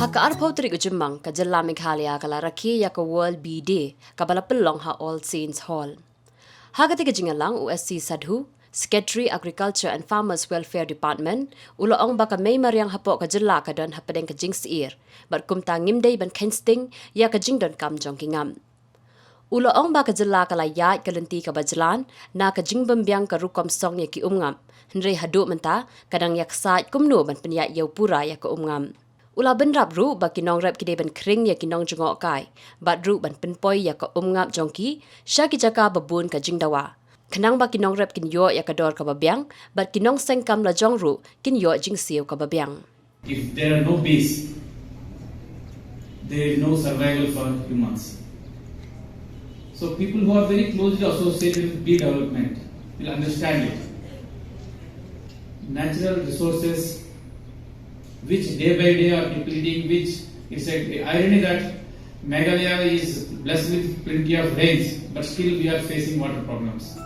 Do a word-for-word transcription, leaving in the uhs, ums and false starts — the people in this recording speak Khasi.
Ka arphew tarik u Jymmang, ka jylla Meghalaya ka la rakhe ïa ka World Bee Day, kaba la pynlong ha All Saints Hall. Ha kata ka jingïalang, u S C Sadhu, Secretary Agriculture and Farmers Welfare Department, u la ong ba ka mei mariang hapoh ka jylla ka don hapdeng ka jingsyier, bad kumta ngim dei ban kheiñ sting ïa ka jingdonkam jong ki ngam. U la ong ba ka jylla ka la ïaid ka lynti kaba jlan na ka jingbymbiang ka rukom song ïa ki umngap, hynrei haduh mynta ka dang ïaksaid kumno ban pynïaid ïew pura ïa ka umngap. U la bynrap ruh ba ki nongrep ki dei ban khring ïa ki nongjngohkai, bad ruh ban pynpoi ïa ka umngap jong ki sha ki jaka ba bun ka jingdawa, khnang ba ki nongrep kin ïoh ïa ka dor kaba biang, bad ki nongseng kam lajong ruh kin ïoh jingsiew kaba biang. If there are no bees, there is no survival for humans. So people who are very closely associated with bee development will understand it. Natural resources which day by day are depleting, which it's a irony that Meghalaya is blessed with plenty of rains, but still we are facing water problems.